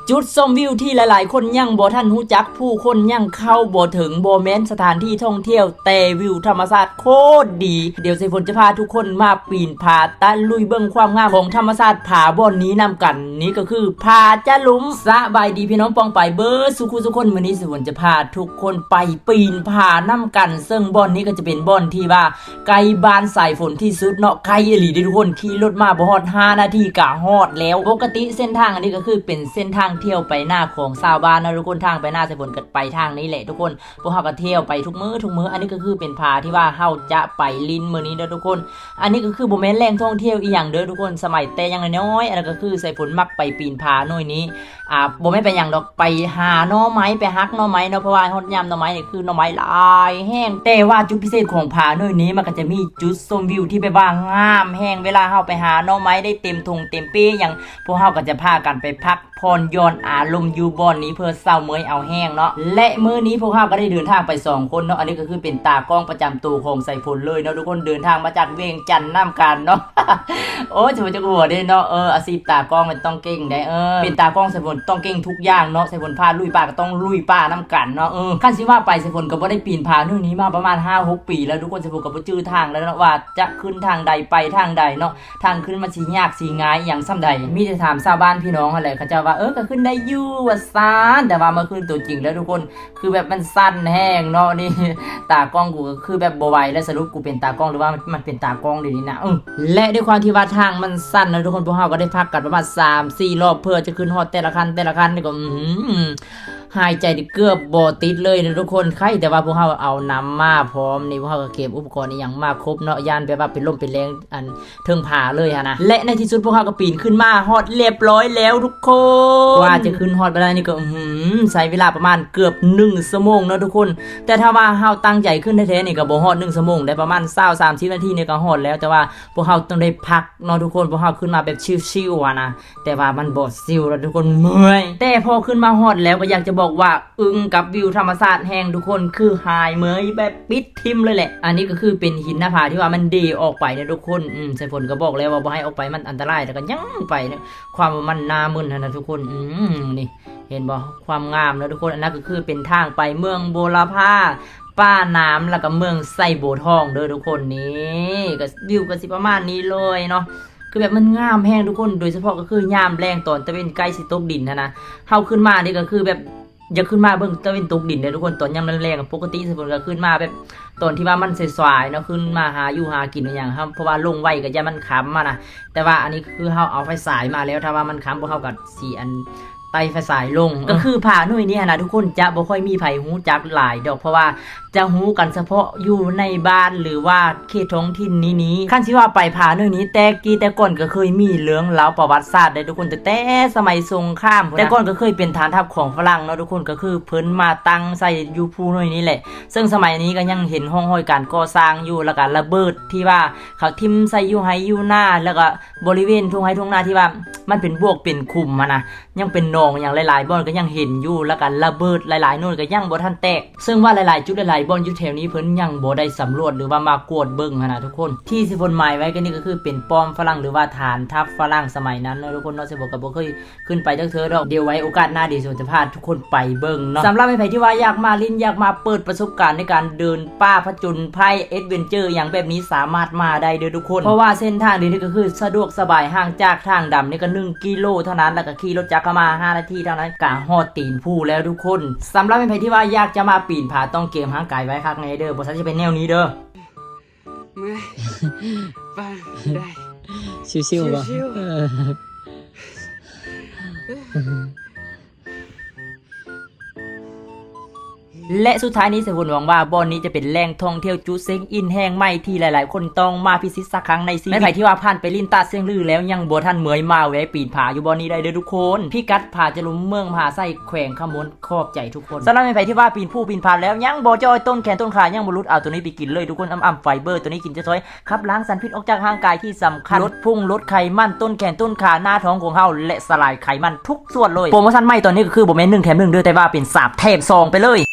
ຈຸດຊົມວິວທີ່ຫຼາຍໆຄົນຍັງບໍ່ທັນຮູ້ຈັກ, ຜູ້ຄົນຍັງເຂົ້າບໍ່ເຖິງ, ບໍ່ແມ່ນສະຖານທີ່ທ່ອງທ່ຽວ, ແຕ່ວິວທຳມະຊາດໂຄດດີ. ດຽວສາຍຝົນຈະພາທຸກຄົນມາປີນຜາຕະລຸຍເບິ່ງຄວາມງາມຂອງທຳມະຊາດຜາບ່ອນນີ້ນຳກັນ. ນີ້ກໍຄືຜາຈະຫຼຸມ. ສະບາຍດີພີ່ນ້ອງປ້ອງປາຍເບິດສູ່ຄູ່ສູ່ຄົນ, ມື້ນີ້ສາຍຝົນຈະພາທຸກຄົນໄປປີນຜານຳກັນ, ເຊິ່ງບ່ອນນີ້ກໍຈະເປັນບ່ອນທີ່ວ່າ ໃກ້ບ້ານສາຍຝົນທີ່ສຸດເນາະ, ໃກ້ອີ່ຫຼີເດ້ທຸກຄົນ, ຂີ່ລົດມາບໍ່ຮອດຫ້ານາທີກະຮອດແລ້ວ. ປົກກະຕິເສັ້ນທາງອັນນີ້ກໍຄືເປັນເສັ້ນທາງທ່ຽວໄປນາຂອງຊາວບ້ານເນາະທຸກຄົນ, ທາງໄປນາສາຍຝົນກໍໄປທາງນີ້ແຫຼະທຸກຄົນ. ພວກເຮົາກໍທ່ຽວໄປທຸກມື້ທຸກມື້. ອັນນີ້ກໍຄືເປັນຜາທີ່ວ່າເຮົາຈະໄປຫຼິ້ນມື້ນີ້ເດີທຸກຄົນ. ອັນນີ້ກໍຄືບໍ່ແມ່ນແຫຼ່ງທ່ອງທ່ຽວອີ່ຫຍັງເດີທຸກຄົນ, ສະໄໝແຕ່ຍັງນ້ອຍໆ ອັນນັ້ນກໍຄືສາຍຝົນມັກໄປປີນຜາໜ້ອຍນີ້ ອ່າ ບໍ່ແມ່ນໄປຫຍັງດອກ, ໄປຫາໜໍ່ໄມ້, ໄປຫັກໜໍ່ໄມ້ເນາະ, ເພາະວ່າຮອດຍາມໜໍ່ໄມ້ນີ້ຄືໜໍ່ໄມ້ຫຼາຍແຮງ. ແຕ່ວ່າຈຸດພິເສດຂອງຜາໜ້ອຍນີ້ ມັນກໍຈະມີຈຸດຊົມວິວທີ່ແບບວ່າງາມແຮງ. ເວລາເຮົາໄປຫາໜໍ່ໄມ້ໄດ້ເຕັມຖົງເຕັມເປ້ຫຍັງ, ພວກເຮົາກໍຈະພາກັນໄປພັກຜ່ອນຢ່ອນອາລົມຢູ່ບ່ອນນີ້ເພື່ອເຊົາເມື່ອຍເອົາແຮງເນາະ. ແລະ ມື້ນີ້ພວກເຮົາກໍໄດ້ເດີນທາງໄປສອງຄົນເນາະ, ອັນນີ້ກໍຄືເປັນຕາກ້ອງປະຈຳໂຕຂອງສາຍຝົນເລີຍເນາະທຸກຄົນ, ເດີນທາງມາຈາກວຽງຈັນນຳກັນເນາະ. ໂອ້ຍ ສາຍຝົນຈັກຫົວເດ້ເນາະ. ເອີ ອາຊີບຕາກ້ອງມັນຕ້ອງເກັ່ງໄດ໋. ເອີ ເປັນຕາກ້ອງສາຍຝົນຕ້ອງເກັ່ງທຸກຢ່າງເນາະ, ສາຍຝົນພາລຸຍປ່າກໍຕ້ອງລຸຍປ່ານຳກັນເນາະ. ເອີ ຄັນຊິວ່າໄປ ສາຍຝົນກໍບໍ່ໄດ້ປີນຜາໜ້ອຍນີ້ມາປະມານຫ້າຫົກປີແລ້ວທຸກຄົນ, ສາຍຝົນກໍບໍ່ຈື່ທາງແລ້ວເນາະ ວ່າຈະຂຶ້ນທາງໃດໄປທາງໃດເນາະ, ທາງຂຶ້ນມັນຊິຍາກຊິງ່າຍອີ່ຫຍັງສ່ຳໃດ. ມີແຕ່ຖາມຊາວບ້ານພີ່ນ້ອງຫັ້ນແຫຼະ, ເຂົາເຈົ້າວ່າ ເອີ ກໍຂຶ້ນໄດ້ຢູ່ວ່າຊັ້ນ, ແຕ່ວ່າມາຂຶ້ນຕົວຈິງແລ້ວທຸກຄົນ ຄືແບບມັນສັ່ນແຮງເນາະ. ນີ້ຕາກ້ອງກູກໍຄືແບບບໍ່ໄຫວແລ້ວ, ສະຫຼຸບກູເປັນຕາກ້ອງ ຫຼືວ່າມັນເປັນຕາກ້ອງດຽວນີ້ນະ. ເອີ ແລະ ດ້ວຍຄວາມທີ່ວ່າທາງມັນສັ່ນນະທຸກຄົນ, ພວກເຮົາກໍໄດ້ພັກກັນປະມານສາມສີ່ລອບ ເພື່ອຈະຂຶ້ນຮອດແຕ່ລະຂັ້ນ ແຕ່ລະຂັ້ນ. ນີ້ກໍ ອືມ ຫາຍໃຈນີ້ເກືອບບໍ່ຕິດເລີຍນະທຸກຄົນ. ໄຄແຕ່ວ່າພວກເຮົາເອົານ້ຳມາພ້ອມນີ້, ພວກເຮົາກໍເກັບອຸປະກອນອີ່ຫຍັງມາຄົບເນາະ, ຢ້ານແບບວ່າເປັນລົມເປັນແລງ ອັນ ເທິງຜາເລີຍຫັ້ນນະ. ແລະ ໃນທີ່ສຸດພວກເຮົາກໍປີນຂຶ້ນມາຮອດລຽບຮ້ອຍແລ້ວທຸກຄົນ. ກວ່າຈະຂຶ້ນຮອດມາໄດ້ນີ້ກໍ ອືມ ໃຊ້ເວລາປະມານເກືອບໜຶ່ງຊົ່ວໂມງເນາະທຸກຄົນ. ແຕ່ຖ້າວ່າເຮົາຕັ້ງໃຈຂຶ້ນແທ້ໆນີ້ກໍບໍ່ຮອດໜຶ່ງຊົ່ວໂມງໄດ໋, ປະມານຊາວສາມສິບນາທີນີ້ກໍຮອດແລ້ວ. ແຕ່ວ່າພວກເຮົາຕ້ອງໄດ້ພັກເນາະທຸກຄົນ, ພວກເຮົາຂຶ້ນມາແບບຊິວໆຫັ້ນນະ, ແຕ່ວ່າມັນບໍ່ຊິວແລ້ວທຸກຄົນ, ເມື່ອຍ. ແຕ່ພໍຂຶ້ນມາຮອດແລ້ວກໍຢາກຈະບອກວ່າ ອຶ້ງກັບວິວທຳມະຊາດແຮງທຸກຄົນ, ຄືຫາຍເມື່ອຍແບບປິດຖິ້ມເລີຍແຫຼະ. ອັນນີ້ກໍຄືເປັນຫີນໜ້າຜາທີ່ວ່າມັນເດອອກໄປນະທຸກຄົນ. ອືມ ສາຍຝົນກໍບອກແລ້ວວ່າບໍ່ໃຫ້ອອກໄປ, ມັນອັນຕະລາຍ, ແຕ່ກໍຍັງໄປເນາະ. ຄວາມວ່າມັນໜ້າມຶນຫັ້ນນະທຸກຄົນ. ອືມ ນີ້ເຫັນບໍ່ ຄວາມງາມເນາະທຸກຄົນ. ອັນນັ້ນກໍຄືເປັນທາງໄປເມືອງບົວລະພາ, ປ່າໜາມ, ແລ້ວກໍເມືອງໄຊໂບທອງເດີທຸກຄົນ. ນີ້ກໍ ວິວກໍຊິປະມານນີ້ເລີຍເນາະ, ຄືແບບມັນງາມແຮງທຸກຄົນ. ໂດຍສະເພາະກໍຄືຍາມແລງຕອນຕາເວັນໃກ້ຊິຕົກດິນຫັ້ນນະ, ເຮົາຂຶ້ນມານີ້ກໍຄືແບບ ຢາກຂຶ້ນມາເບິ່ງຕາເວັນຕົກດິນເດ້ທຸກຄົນ, ຕອນຍາມແລງໆ ປົກກະຕິສາຍຝົນກໍຂຶ້ນມາແບບຕອນທີ່ວ່າມັນສາຍໆເນາະ, ຂຶ້ນມາຫາຢູ່ຫາກິນອີ່ຫຍັງ, ເຮົາ ເພາະວ່າລົງໄວກໍຢ້ານມັນຄ່ຳຫັ້ນນະ. ແຕ່ວ່າອັນນີ້ຄືເຮົາເອົາໄຟສາຍມາແລ້ວ, ຖ້າວ່າມັນຄ່ຳພວກເຮົາກໍຊິ ອັນ ໄຕ່ໄຟສາຍລົງ. ກໍຄືຜາໜ້ອຍນີ້ຫັ້ນນະທຸກຄົນ, ຈະບໍ່ຄ່ອຍມີໃຜຮູ້ຈັກຫຼາຍດອກ, ເພາະວ່າຈະຮູ້ກັນສະເພາະຢູ່ໃນບ້ານ ຫຼືວ່າເຂດທ້ອງຖິ່ນນີ້ໆ. ຄັນຊິວ່າໄປຜາໜ້ອຍນີ້, ແຕ່ກີ້ແຕ່ກ່ອນກໍເຄີຍມີເລື່ອງລາວປະຫວັດສາດເດ້ທຸກຄົນ, ແຕ່ ແຕ່ສະໄໝສົງຄາມພຸ້ນນະ. ແຕ່ກ່ອນກໍເຄີຍເປັນຖານທັບຂອງຝຣັ່ງເນາະທຸກຄົນ, ກໍຄືເພິ່ນມາຕັ້ງໃສ່ຢູ່ພູໜ້ອຍນີ້ແຫຼະ. ເຊິ່ງສະໄໝນີ້ກໍຍັງເຫັນຮ່ອງຮອຍການກໍ່ສ້າງຢູ່, ແລ້ວກໍລະເບີດທີ່ວ່າເຂົາຖິ້ມໃສ່ຢູ່ໄຮ່ຢູ່ນາ, ແລ້ວກໍບໍລິເວນທົ່ງໄຮ່ທົ່ງນາທີ່ວ່າມັນເປັນບວກເປັນຂຸມຫັ້ນນະ, ຍັງເປັນໜອງຫຍັງຫຼາຍໆບ່ອນກໍຍັງເຫັນຢູ່, ແລ້ວກໍລະເບີດຫຼາຍໆໜ່ວຍກໍຍັງບໍ່ທັນແຕກ. ເຊິ່ງວ່າຫຼາຍໆຈຸດຫຼາຍໆບ່ອນຢູ່ແຖວນີ້ເພິ່ນຍັງບໍ່ໄດ້ສຳຫຼວດ ຫຼືວ່າມາກວດເບິ່ງຫັ້ນນະທຸກຄົນ. ທີ່ສາຍຝົນໝາຍໄວ້ກໍນີ້ກໍຄືເປັນປ້ອມຝຣັ່ງ ຫຼືວ່າຖານທັບຝຣັ່ງສະໄໝນັ້ນເນາະທຸກຄົນເນາະ. ສາຍຝົນກໍບໍ່ເຄີຍຂຶ້ນໄປຈັກເທື່ອດອກ, ດຽວໄວ້ໂອກາດໜ້າ ດຽວສາຍຝົນຈະພາທຸກຄົນໄປເບິ່ງເນາະ. ສຳລັບໃຜທີ່ວ່າຢາກມາຫຼິ້ນ ຢາກມາເປີດປະສົບການໃນການເດີນປ່າຜະຈົນໄພ ແອັດເວັນເຈີ ຫຍັງແບບນີ້ ສາມາດມາໄດ້ເດີທຸກຄົນ, ເພາະວ່າເສັ້ນທາງດຽວນີ້ກໍຄືສະດວກສະບາຍ, ຫ່າງຈາກທາງດຳນີ້ກໍໜຶ່ງກິໂລເທົ່ານັ້ນ, ແລ້ວກໍຂີ່ລົດຈັກເຂົ້າມາຫ້ານາທີເທົ່ານັ້ນ ກໍຮອດຕີນພູແລ້ວທຸກຄົນ. ສຳລັບໃຜທີ່ວ່າຢາກຈະມາປີນຜາ ຕ້ອງກຽມຮ່າງກາຍໄວ້ຄັກແນ່ເດີ, ບໍ່ຊັ້ນຈະເປັນແນວນີ້ເດີ. ເມື່ອຍປານໃດ? ຊິວໆບໍ່? ຊິວໆ. ເອີ ແລະ ສຸດທ້າຍນີ້ ສາຍຝົນຫວັງວ່າບ່ອນນີ້ຈະເປັນແຫຼ່ງທ່ອງທ່ຽວຈຸດເຊັກອິນແຫ່ງໃໝ່ທີ່ຫຼາຍໆຄົນຕ້ອງມາພິຊິດສັກຄັ້ງໃນຊີວິດ. ໃຜທີ່ວ່າຜ່ານໄປຫຼິ້ນຕາດຊຽງລືແລ້ວຍັງບໍ່ທັນເມື່ອຍ ມາແວະປີນຜາຢູ່ບ່ອນນີ້ໄດ້ເດີທຸກຄົນ. ພິກັດ ຜາຈະຫຼຸມ ເມືອງມະຫາໄຊ ແຂວງຄຳມ່ວນ. ຂອບໃຈທຸກຄົນ. ສຳລັບໃຜທີ່ວ່າປີນພູປີນຜາແລ້ວຍັງບໍ່ຈ່ອຍ, ຕົ້ນແຂນຕົ້ນຂາຍັງບໍ່ຫຼຸດ, ເອົາໂຕນີ້ໄປກິນເລີຍທຸກຄົນ, ອ້ຳໆໄຟເບີໂຕນີ້ກິນຈະຊ່ອຍຂັບລ້າງສານພິດອອກຈາກຮ່າງກາຍ, ທີ່ສຳຄັນລົດພຸງລົດໄຂມັນ, ຕົ້ນແຂນຕົ້ນຂາ, ໜ້າທ້ອງຂອງເຮົາ ແລະ ສະຫຼາຍໄຂມັນທຸກສ່ວນເລີຍ. ໂປຣໂມຊັນໃໝ່ຕອນນີ້ກໍຄືບໍ່ແມ່ນໜຶ່ງແຖມໜຶ່ງເດີ, ແຕ່ວ່າເປັນສາມແຖມສອງໄປເລີຍ.